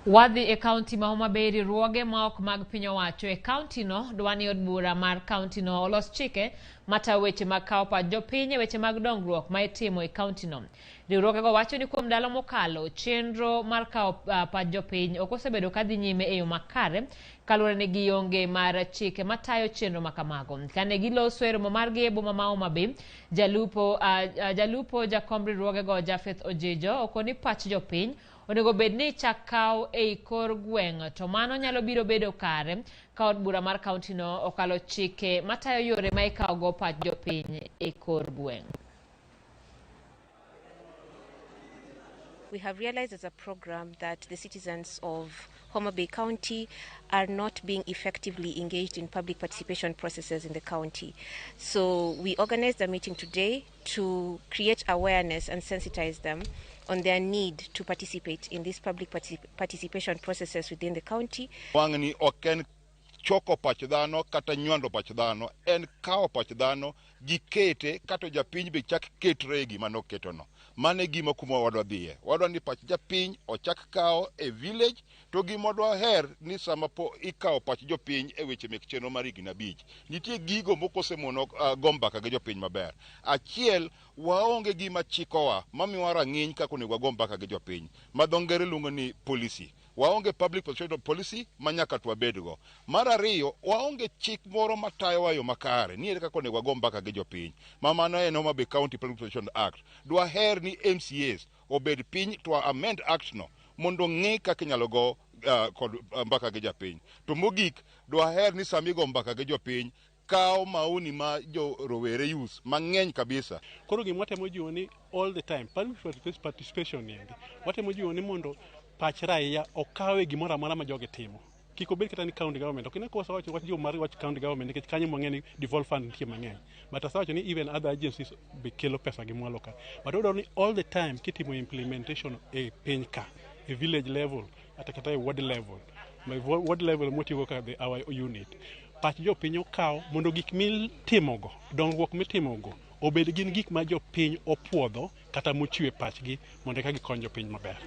Wadhi e kaunti ma Homa Bay, riwruoge ma ok mag piny owacho e kaunti no dwa ni od bura mar kaunti no olos chike matayo weche mag kawo pach jopiny e weche mag dongruok ma itimo e kaunti no. Riwruogego wacho ni kuom ndalo mokalo, chenro mar kawo pach jopiny ok osebedo ka dhi nyime e yo makare kaluwore ni gionge mar chike matayo chenro ma kamago. Kane giloso e romo margi e boma ma Homa Bay, jalupo jakom riwruogego Japheth Ojijo okoni pach jopiny onego bed ni ichak kaw ei kor gweng' to mano nyalo biro bedo kare ka od bura mar kaunti no okalo chike matayo yore ma ikawogo pach jopiny e kor gweng'. We have realized as a program that the citizens of Homa Bay County are not being effectively engaged in public participation processes in the county. So we organized a meeting today to create awareness and sensitize them on their need to participate in these public participation processes within the county. Wang'ni ok en choko pach dhano kata nywando pach dhano, en kawo pach dhano gikete kato japiny be chak ketre e gima noketono. Mano e gima kuma wadwa dhiye. Wadwa ni pach japiny ochak kawo e village to gima dwaher ni sama po ikawo pach jopiny e weche mek chenro mar higni 5. Nitie gigo moko osemono go mbaka gi jopiny maber. Achiel, waonge gima chikowa mamiyowa rang'iny kaka onego wago mbaka gi jopiny. Ma dho ngere luongo ni policy. Waonge public participation policy ma nyaka to wabedgo. Mar ariyo, waonge chik moro matayowa e yo makare ni ere kaka onego wago mbaka gi jopiny. Ma mano en Homa Bay County Public Participation Act. Dwaher ni MCAs obed piny to amend act no mondo ng'e kaka inyalo go kod mbaka gi japiny. To mogik, dwaher ni sama igo mbaka gi jopiny, kawo maoni ma jo rowere youth mang'eny kabisa. Koro gima watemo jiwo ni all the time public participation niendi watemo jiwo ni mondo pach raia okawe gimoro amora ma jogi timo. Kik obed kata ni county government. Ok ine kowacho wach jiwo mar wach county government nikech kanyo mwang'e ni devolved fund nitie mang'eny. But asewacho ni even other agencies be kelo pesa gi mwalo ka. But wadwaro ni all the time kitimo implementation e piny ka, e village level, kata e ward level. My ward level mwatiyogo ka the our unit. Pach jopiny okaw mondo gik mitimogo, dongruok mitimogo, obed gin gik ma jopiny opuodho kata mochiwe pachgi mondo eka gikony jopiny maber.